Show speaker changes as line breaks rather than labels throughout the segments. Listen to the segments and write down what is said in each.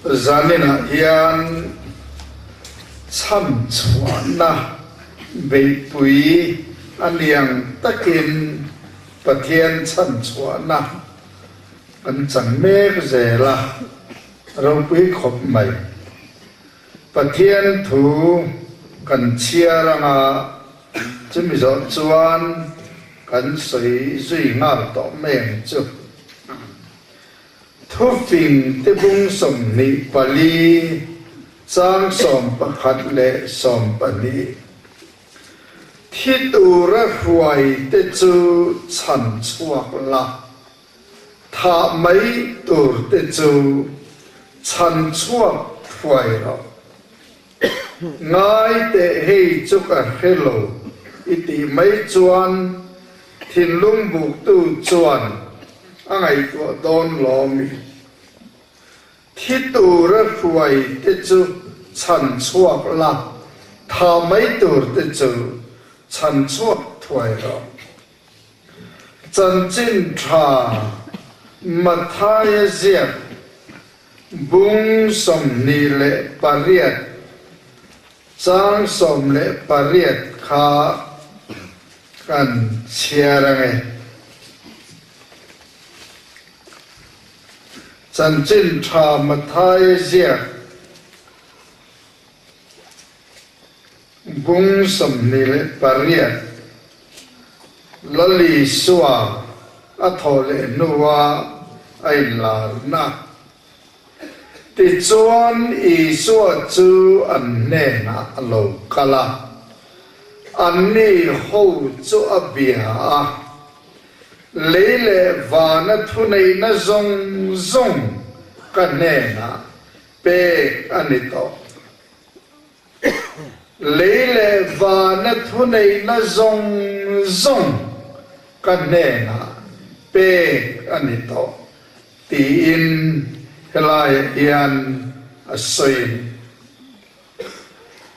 Zaninah hian chhamchhuahna beihpui a niang takin Pathian chhanchhuahna kan chang mek zel a, ropui khawp mai. Pathian thu kan chhiar anga chumi zawh chuan kan sawi zui nghal tawh mai ang chu. Thufing te bung 24 chang 11 leh 12. Thi tura hruai te chu chhan chhuak la, thah mai tur te chu chhan chhuak thuai rawh. Ngai teh hei chu ka hre lo i tih mai chuan thinlung buktu chuan a ngaihtuah dawn lawm i. Thi tura hruai te chu chhan chhuak la, thah mai tur te chu chhan chhuak thuai rawh. Chanchin tha Mathaia ziak bung 28 chang 18 kha kan chhiar ang e. Chanchin tha Mathaia ziak Bung 28, Lal Isua a thawh leh hnua a inlarna. Tichuan Isua chu an hnenah a lo kal a, anni ho chu a bia a, Lei leh vana thuneihna zawng zawng ka hnenah pek a ni tawh. Lei leh vana thuneihna zawng zawng ka hnenah pek a ni tawh, tiin helaiah hian a sawi a ni.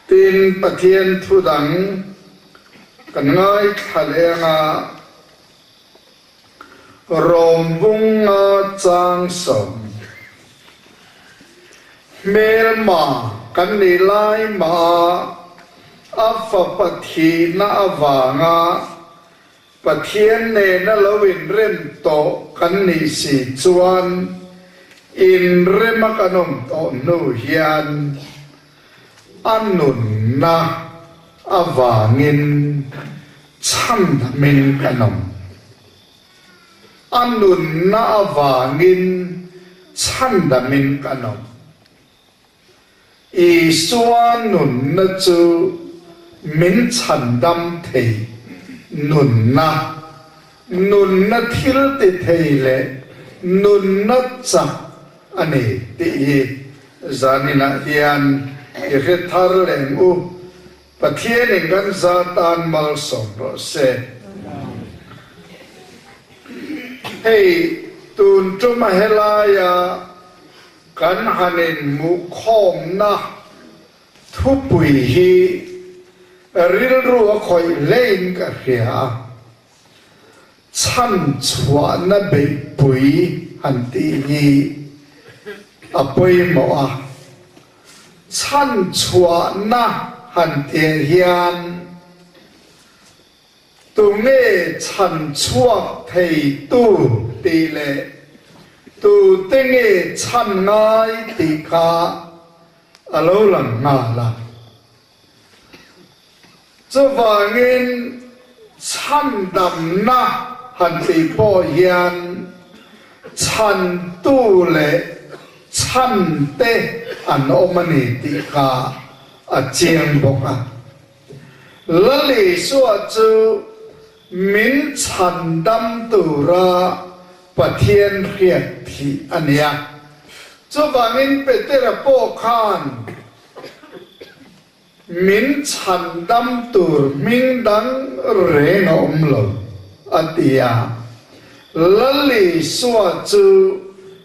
Tin, Pathian thu dang kan ngaithla leh anga Rom bunga chang sawm. Hmelma kan nih lai mah a fapa thihna avanga Pathian nena lo inrem tawh kan nih si chuan inrema kan awm tawh hnu hian a nunna avangin chhandamin kan awm. A nunna avangin chhandamin kan awm. Isua nunna chu min chhandam thei nunna, nunna thil ti thei leh nunna chak a ni tih hi zaninah hian i hre thar leng u. Pathianin kan za tan malsawm rawh se. Hei tun tuma helaia kan han inhmuhkhawmna thupui hi rilru a khawih hlein ka hria a. Chhan chhuahna beihpui han tih hi a pawimawh a. Chhan chhuahna han tih hian tunge chhan chhuak thei tu tih leh tute nge chhan ngai tih kha a lo lang nghal a. Chuvangin chhandamna han tih pawh hian chhantu leh chhante an awm a ni tih kha a chiang bawk a. Lal Isua chu min chhandam tura Pathian hriat thih a ni a. Chuvangin Petera pawh khan Min chhandam tur hming dang reng a awm lo, a ti a. Lal Isua chu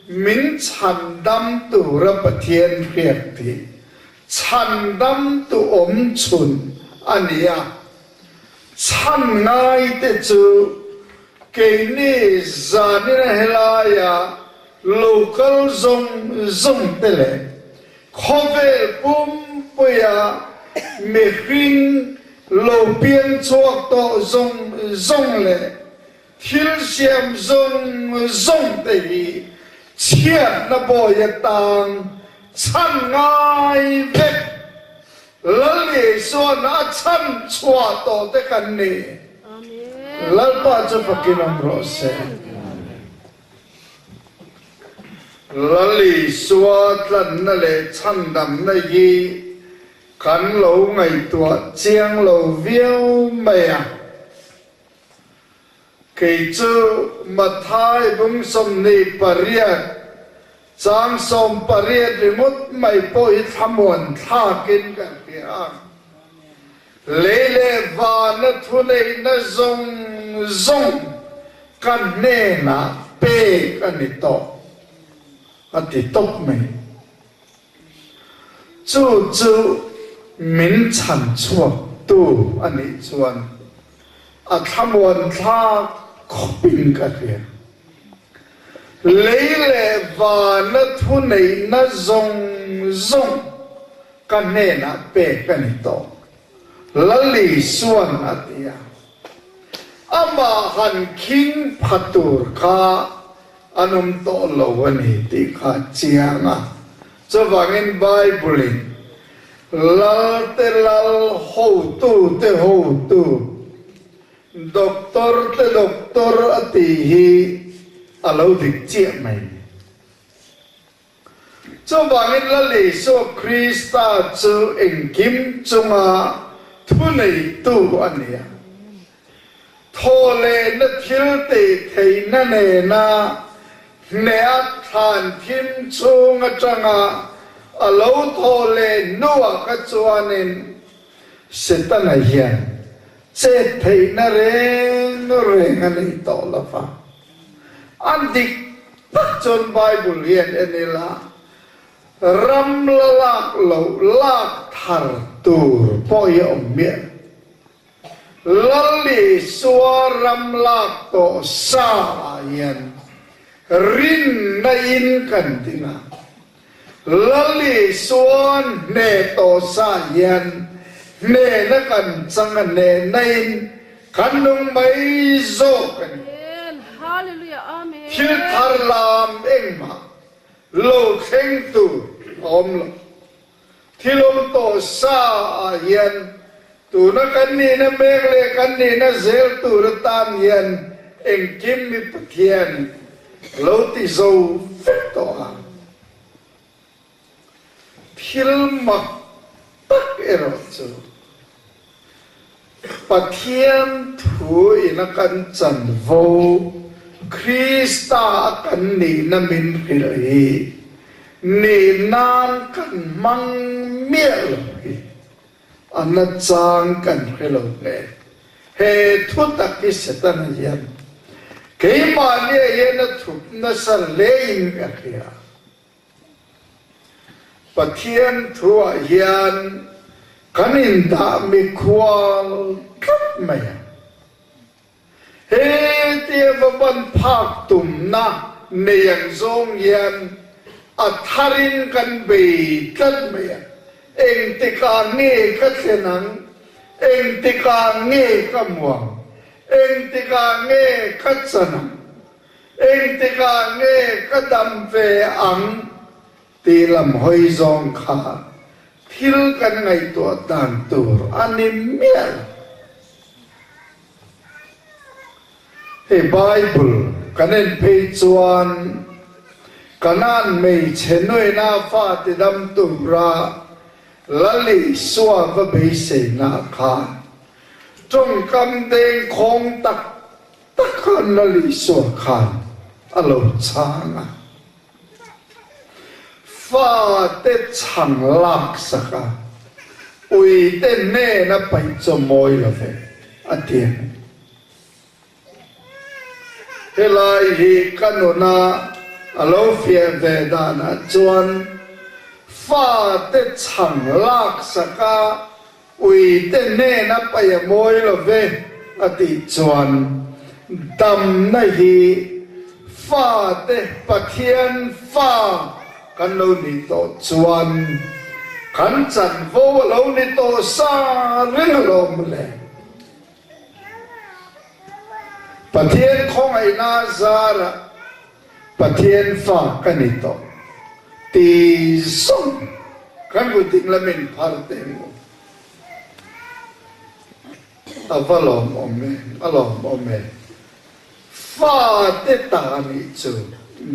min chhandam tura Pathian hriat tih chhandam tu awm chhun a ni a. Chhan ngaite chu keini zanina helaia. Lo kal zawng zawng te leh khawvel pumpuia mihring lo piang chhuak tawh zawng zawng leh thil siam zawng zawng te hi chhiatna bawi atang chhan ngai vek Lal Isua'n a chhan chhuah tawh te kan ni. Lalpa chu fakin awm rawh se. Lal Isua tlanna leh chhandamna hi kan lo ngaihtuah chiang lo viau mai a. Kei chu Mathai bung 28 chang 18 ringawt mai pawh hi thlamuan thlakin ka hria a. Lei leh vana thuneihna zawng zawng ka hnenah pek a ni tawh, a ti tawp mai. Chu chu min chhan chhuaktu a nih chuan a thlamuan thlak khawpin ka hria. Lei leh vana thuneihna zawng zawng Ka hnenah pek a ni tawh, Lal Isua'n a ti a. Amah han khing pha tur kha an awm tawh lo a ni tih kha a chiang a. Chuvangin Bible-in, Lalte lal, hotute hotu, doctor-te doctor a tih hi a lo dik chiah mai. Chuvangin Lal Isua Krista chu engkim chunga thuneitu a ni a. Thawhlehna thil tih theihna nena hneha thlan thim chhung atanga a lo thawhleh hnuah kha chuanin Setana hian chet theihna reng reng a nei tawh lo va. A dik tak chuan Bible hian en ila, ram la lak loh lak thar tur pawh hi a awm miah lo. Lal Isua ram lak tawh sa ah hian rinna in kan ding a, Lal Isua'n hneh tawh sa hian hnehna kan chang a, hnehna in kan nung mai zawk a ni. Thil thar lam engmah lo thleng tur a awm lo. Thil awm tawh sa ah hian tuna kan nihna mek leh kan nihna zel tur atan hian engkim mi Pathian lo ti zo vek tawh a. Thil mak tak erawh chu Pathian thu in a kan chanvo Krista a kan nihna min hrilh hi nih nan kan hmang miah lo hi a nachang kan hre lo hle. He thu tak hi Setana hian keimahniah hian a thup nasa hle in ka hria. Pathian thuah hian kan indah mikhual tlat mai a. Hetia va ban phak tumna nei ang zawng hian a tharin kan bei tlat mai a. Engtikah nge ka thlen ang? Engtikah nge ka muang? Engtikah nge ka chan ang? Engtikah nge ka dam ve ang tih lam hawi zawng kha thil kan ngaihtuah dan tur a ni miah lo. Hei Bible kan en phei chuan Kanaan hmeichhe nuina fate dam tura Lal Isua va beiseina khan tawngkam dengkhawng tak Tak khan Lal Isua khan a lo chhang a, fate chhang lak sak a, uite hnena paih chaw mawi lo ve, a ti a ni. Helai hi ka nuna a lo fiah ve danah chuan fate chhang lak sak a, Uite hnena paih a mawi lo ve a tih chuan damna hi Fate Pathian fa kan lo nih tawh chuan kan chanvo a lo ni tawh sa reng alawm le. Pathian khawngaihna zarah Pathian fa ka ni tawh ti zawng kan kut ding lamin phar teh maw. A va lawmawm e, a lawmawm e. Fate ta nih chu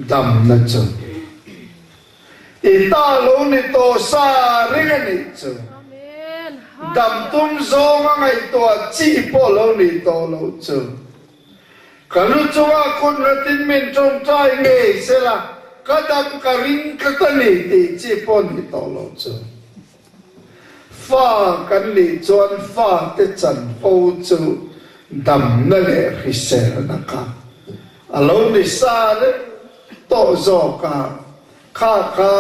damna chu i ta lo ni tawh sa ring a nih chu. Dam tum zawnga ngaihtuah chi pawh lo nih tawh loh chu. Ka lu chungah kut nghatin min tawngtai ngei sela ka dam ka ring tlat a ni tih chi pawh nih tawh loh chu. Fa kan nih chuan fate chanvo chu damna leh hriselna kha a lo ni sa reng tawh zawk a, kha kha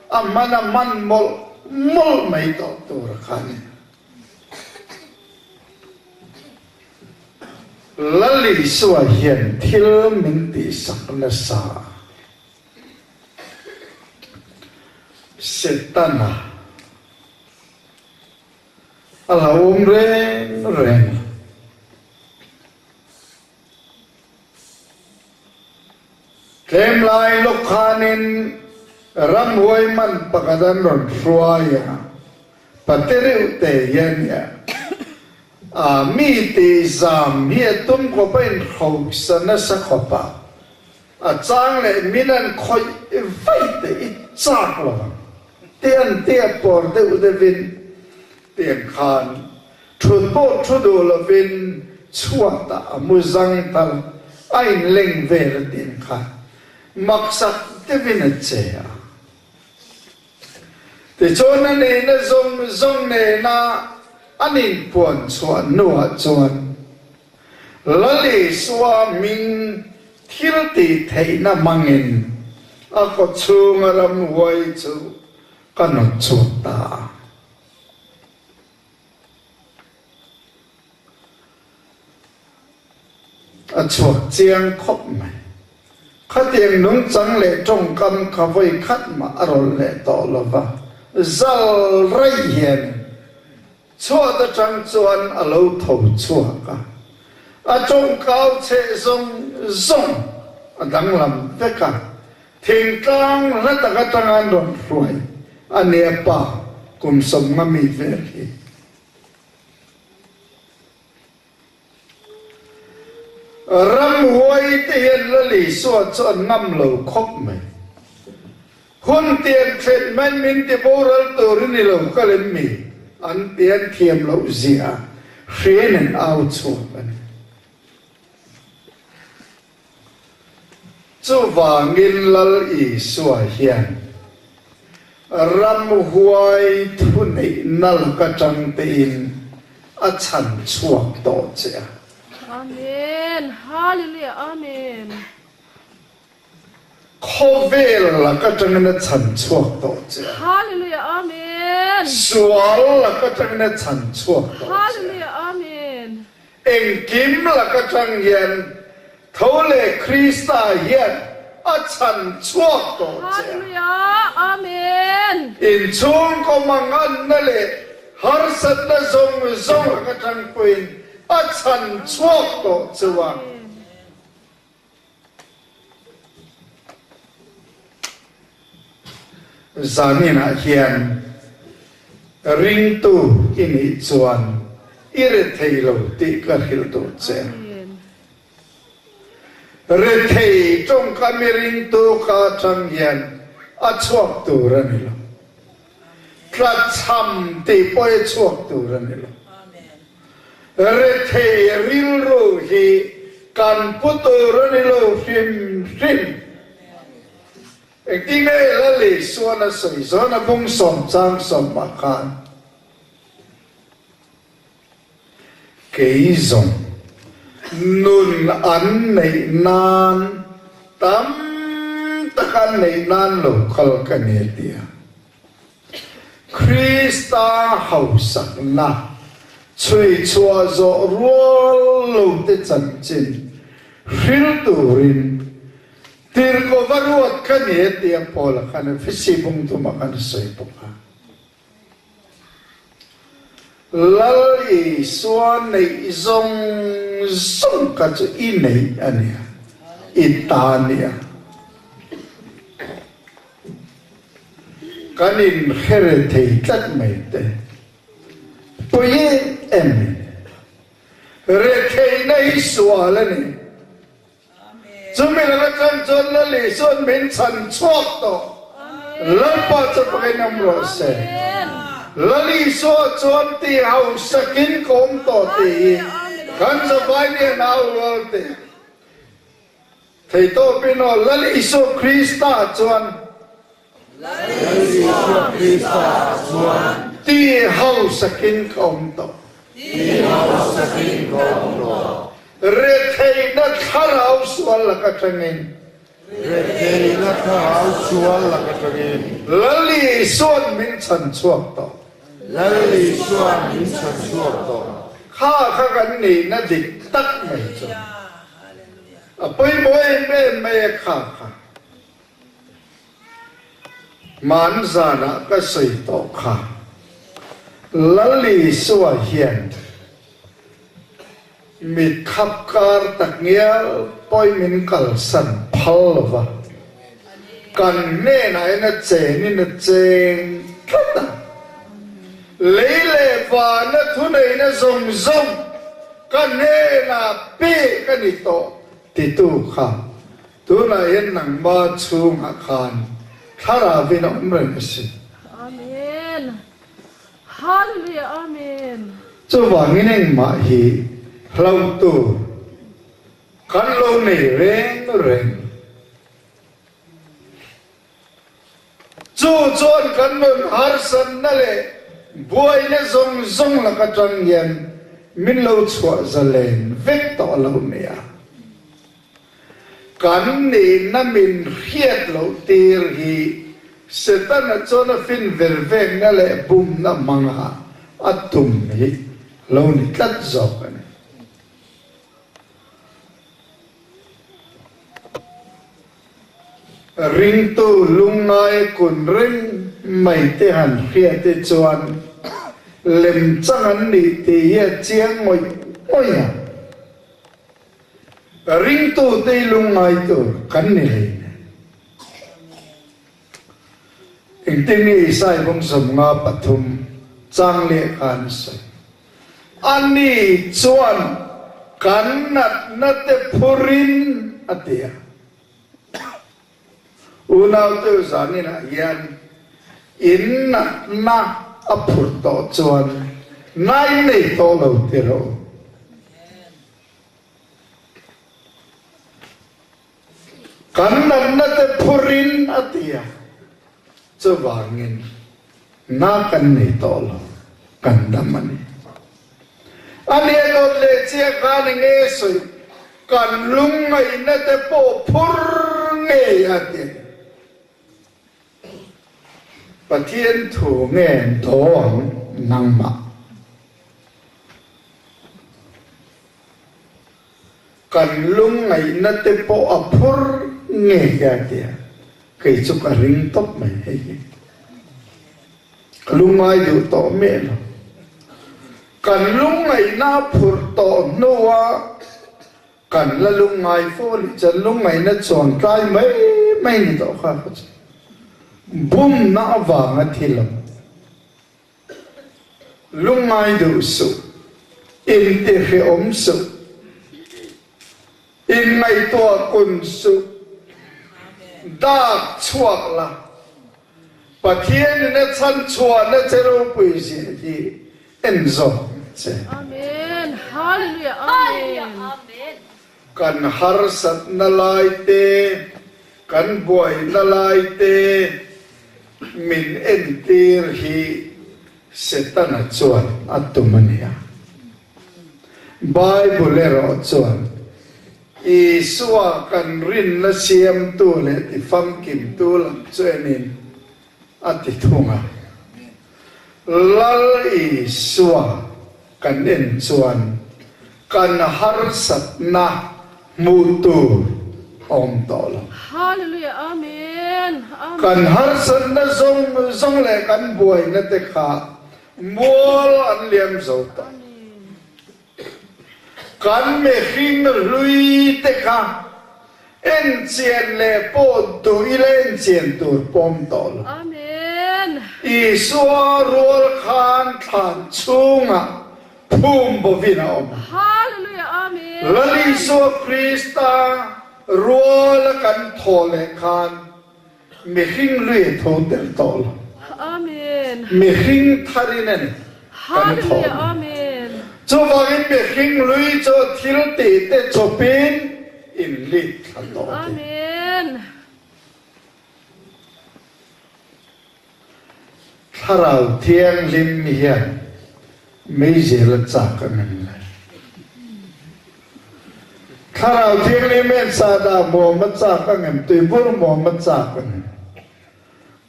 a hman a hman mawlh mawlh mai tawh tur kha a ni. Lal Isua hian thil min tihsak nasa a. Setana a lo awm reng reng a. Tlem lai lawk khanin ramhuai man pakhat an rawn hruai a, pate reuh te hian i a mi tihzam hi a tum khawp a inhrosa nasa khawp a. A chang leh min an khawih vaih teh i chak lo ang. Te an tia pawr deuh deuhin tiang khan thut pawh thu duh lovin chhuatah a mu zang tal a inleng vel a tiang khan maksak deuhin a che a. Tichuan a nihna zawng zawng nena an inpuan chhuah hnuah chuan Lal Isua hming thil tih theihna hmangin a kawchhunga ramhuai chu ka nawt chhuak ta a. A chhuak chiang khawp mai. Khatiang nungchang leh tawngkam kha vawi khat mah a rawlh leh tawh lo va, zal raih hian chhuat atang chuan a lo tho chhuak a. A tawngkau cheh zawng zawng a danglam vek a, thingtlang hla tak atanga an rawn hruai a nia pa kum 50 mi vel hi. Ramhuai te hian Lal Isua chu an ngam lo khawp mai. Hun tiang thlen mai min ti boral tur i ni lo kal em mi? An ti an thiam loh zia hriain an au chhuak a ni. Chuvangin Lal Isua hian ramhuai thuneihna laka tang tein a chhan chhuak tawh che a.
Amen. Hallelujah. Amen.
Khawvel laka tangin a chhan chhuak tawh che a.
Hallelujah. Amen.
Sual laka tangin a chhan chhuak tawh che a.
Hallelujah. Amen.
Engkim lak atang hian tho leh Krista hian a chhan chhuak tawh che a.
Hallelujah! Amen!
Inchhungkaw manganna leh harsatna zawng zawng lak atang pawhin a chhan chhuak tawh che a. Zaninah hian ringtu i nih chuan i rethei lo tih ka hrilh duh che. Rethei tawngkam i ringtu ka atang hian a chhuak tur a ni lo. Tlachham tih pawh i chhuak tur a ni lo. Rethei rilru hi kan pu tur a ni lo hrim hrim. Engtin nge Lal Isuan a sawi zawn a bung sawm chang sawmah khan kei zawng nun an neih nan tam tak an neih nan lo kal ka ni a ti a. Krista hausakna chhui chhuah zawh rual lote chanchin hril turin. Tirhkoh va ruat ka ni e tia Paula khan Efesi bungtumah khan a sawi bawk a. Lal Isua neih zawng zawng kha chu i neih a nia, i ta a nia. Kan inhre thei tlat mai te pui em em in retheihna hi sual a ni. Chumi lam atang chuan Lal Isua'n min chhan chhuak tawh. Lalpa chu pakin awm rawh se. Lal Isua chuan ti hausakin ka awm tawh tih hi kan zavai nia nau rual te Theihtawpin aw Lal Isua Krista chuan
Lal Isua Krista chuan
Ti hausakin ka awm tawh.
Ti hausakin ka awm tawh.
Retheihna thlarau sual lak atangin.
Retheihna thlarau sual lak atangin.
Lal Isua'n min chhan chhuak tawh.
Lal Isua'n min chhan chhuak tawh.
Kha kha kan nihna dik tak mai chu. A pawimawh em em mai a kha kha. Hman zanah ka sawi tawh kha. Lal Isua hian mit khap kar tak ngial pawhin min kalsan phal lo va, kan hnenah hian a chenin a cheng tlat a. Lei leh vana thuneihna zawng zawng Ka hnenah pek a ni tawh titu kha tunah hian nangma chhungah khan thlarauin a awm reng a si.
Amen. Hallelujah Amen.
Chuvangin engmah hi hlauh tur kan lo nei reng reng. Chu chuan kan nun harsatna leh buaina zawng zawng lak atang hian min lo chhuah zalen vek tawh lo nia. Kan nihna min hriat loh tir hi Setana chuan a fin ver vekna leh bumna hmanga a tum hi lo ni tlat zawk a ni. Ringtu lungngai kun reng mai te han hria te chuan lemchang an nih tih hi a chiang ngawih ngawih a. Ringtu te hi lungngai tur kan ni hlei nen. Engtin nge Isai bawngzawm nga pathum chang lehkha an sawi? Ani chuan kan natna te phurin a ti a. Unaute zaninah hian in natna a phur tawh chuan nai nei tawh lo ti rawh u. Kan natna te phurin a ti a, chuvangin na kan nei tawh lo, kan dam a ni. A nia dawt leh chiah khan eng nge sawi, kan lungngaihna te pawh phur ngei a ti. Pathian thu nge dawng nangmah? Kan lungngaihna te pawh a phur ngei a tia kei chu ka ring tawp mai hei hi. Ka lungngai duh tawh miah lo. Kan lungngaihna a phurh tawh hnua kan la lungngai fo a nih chuan lungngaihna chuan tlai mai mai ni tawh kha ka chu bumna avanga thi lo. Lungngai duh suh, intihrehawm suh, inngaihtuah kun suh, dak chhuak la, Pathianin a chhan chhuahna che ropui zia hi en zawk ang che.
Amen. Hallelujah. Amen.
Kan harsatna lai te, kan buaina lai te min entir hi Setana chuan a tum a nia. Bible erawh chuan Isua kan rinna siamtu leh tifamkimtu lam chu enin a ti thung a. Lal Isua kan en chuan kan harsatna hmuh tur. awm tawh lo.
Hallelujah Amen Amen.
Kan harsatna zawng zawng leh kan buaina te kha mual an liam zo tawh. Kan mihring hlui te kha enchian leh pawh duh ila enchian tur pawm tawh lo.
Amen.
Isua rual khan thlan chhungah phum bovin a awm a.
Hallelujah Amen.
Lal Isua Krista ruala kan thawh leh khan mihring lui a tho tel tawh lo.
Amen.
Mihring tharin a ni kan thawh
Hallelujah
ni.
Amen.
Chuvangin mihring lui chu thil tih te chawpin in lit thla tawh a ti.
Amen.
Thlarau Thianghlim hian meizel a chak a ngam lai. Thlarau Thianghlim hian sahdah muam a chak a ngem, tuibur muam a chak a ngem,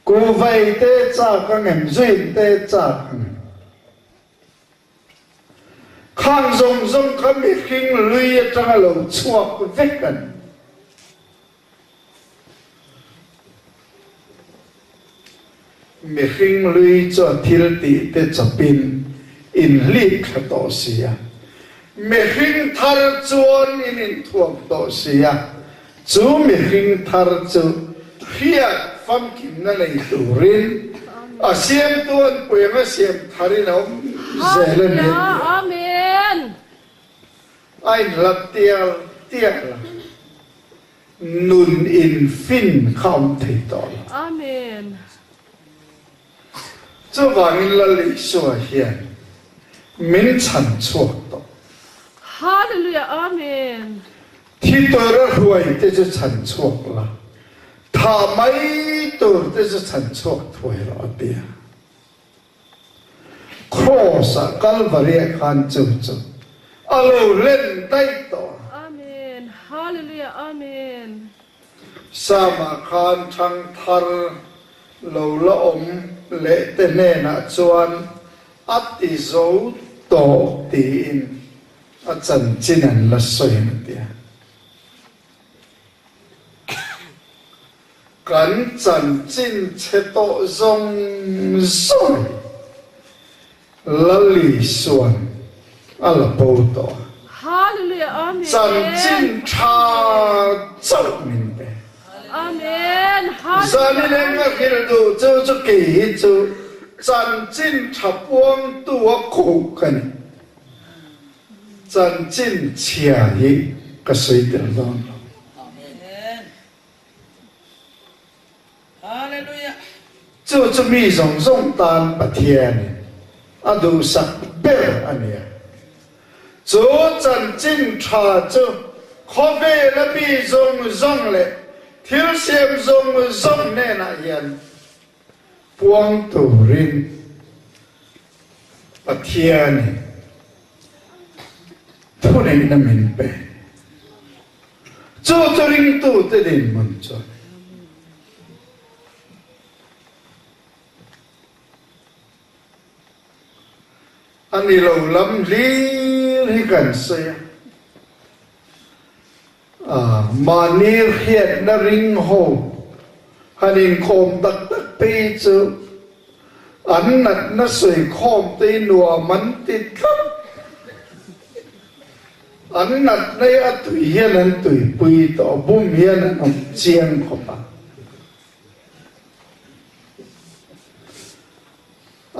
kuhvai te chak a ngem, zuin te chak a ngem. Khang zawng zawng kha mihring lui atanga lo chhuak vek a ni. Mihring lui chu a thil tih te chawpin in hlip thla tawh si a, mihring thar chuan in inthuam tawh si a, chu mihring thar chu hriat famkimna nei turin a siamtu an pui anga siam tharin a awm zel a ni a ti a.
Amen.
A inhlat tial tial a. Nun in fin kha awm thei tawh lo.
Amen.
Chuvangin Lal Isua hian min chhan chhuak tawh.
Hallelujah Amen.
Thi tur a hruai te chu chhan chhuak la, thah mai tur te chu chhan chhuak thuai rawh a ti a. Kraws ah Kalvari ah khan chu chu a lo hlen daih tawh
a. Amen Hallelujah Amen.
Psalm ah khan thangthar lo la awm leh te hnenah chuan a ti zo tawh tiin a chanchin an la sawi an ti a. Kan chanchin chhe tawh zawng zawng Lal Isuan a la bo tawh a.
Hallelujah Amen.
Chanchin tha chauh min pe.
Amen.
Zan in eng a hrilh duh chu chu kei hi chu chanchin tha puangtu a khuh ka ni. Chanchin chhia hi ka sawi tel dawn lo. Chu chu mi zawng zawng tan Pathianin a duhsak ber a ni a. Chu chanchin tha chu khawvela mi zawng zawng leh thil siam zawng zawng hnenah hian puang turin Pathianin thuneihna min pe. Chu chu ringtute dinhmun chu a ni. A ni lo lam hlir hi kan sawi a. Mahni hriatna ring ho han inkhawm tak tak phei chu an natna sawikhawm te hi nuam an ti tlat. An natna hi a tui hian an tuipui tawh, bum hian an awm chiang khawp a.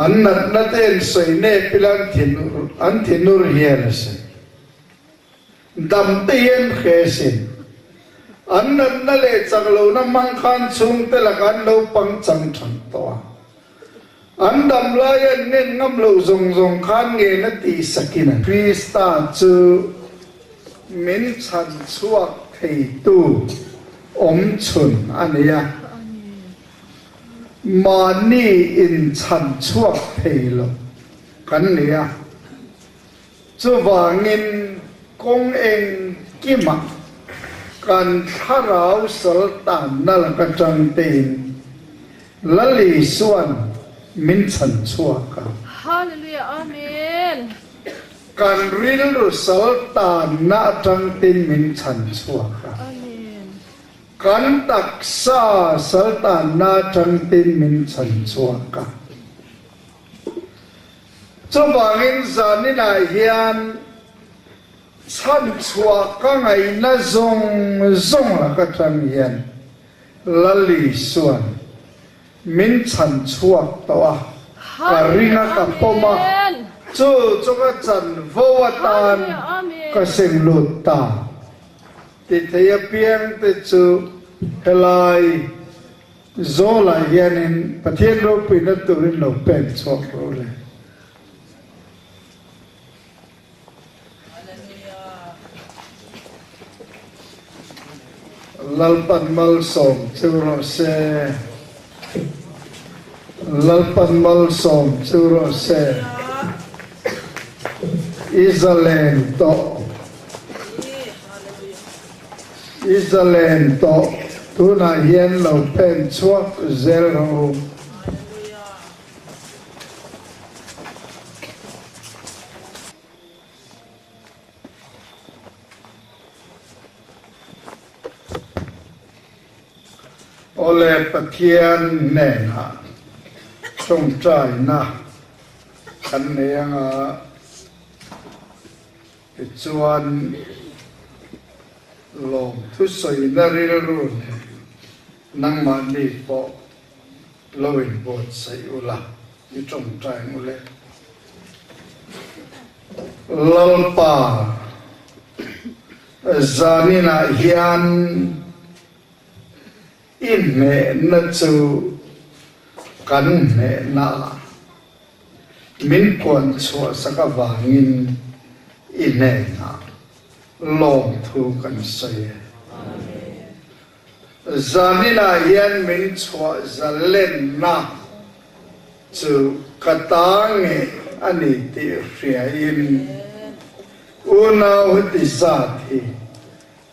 An natna te an sawi nep ila an thinur an thinur hian a sawi. Dam te hian hre sin. An natna leh chak lohna hmang khan chhungte lakah an lo pangchang thang tawh a. An dam lai an ngen ngam loh zawng zawng khan ngen a tih sakin an. Krista chu min chhan chhuak theitu awm chhun a ni a, mahni in chhan chhuak thei lo kan ni a, chuvangin kawng engkimah kan thlarau sal tanna laka tang tein Lal Isuan min chhan chhuak a.
Hallelujah Amen.
Kan rilru sal tanna atang tin min chhan chhuak a.
Amen.
Kan taksa saltanna atangtin min chhan chhuak a. Chuvangin zaninah hian chhan chhuah ka ngaihna zawng zawng lak atang hian Lal Isuan min chhan chhuak tawh a, ka ring a ka pawm a, chu chu ka chanvo atan ka seng lut ta. Ti thei apiang te chu helai zawlah hianin Pathian ropuina turin lo pen chhuak rawh le. Lalpan malsawm chu rawh se. Lalpan malsawm chu rawh se. I zalen tawh. I zalen tawh. Tunah hian lo pen chhuak zel rawh u. Awle Pathian hnenah tawngtaina kan nei anga tichuan lawmthusawina rilru nen nangmahni pawh Lo inbuatsaih ula, i tawngtai ang ule. Lalpa, zaninah hian i hnehna chu kan hnehna ah min puan chhuahsak avangin i hnenah lawmthu kan sawi e. Zaninah hian min chhuah zalenna chu ka ta nge a ni tih hriain unau heti zat hi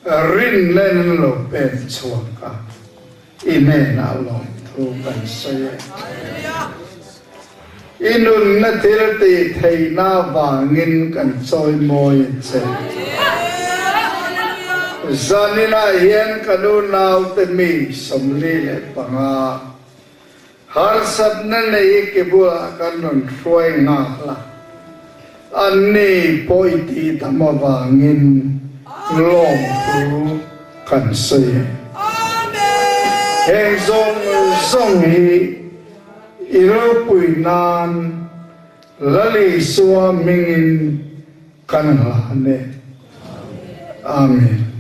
rinna in an lo pen chhuak a, i hnenah lawmthu kan sawi e. I nunna thil tih theihna avangin kan chawimawi a che. Zaninah hian kan unaute mi 45 harsatna nei ke bulah kan rawn hruai nghal a, anni pawh i tihdam avangin lawmthu kan sawi e. Heng zawng zawng hi I ropui nan Lal Isua hmingin kan hlan e. Amen.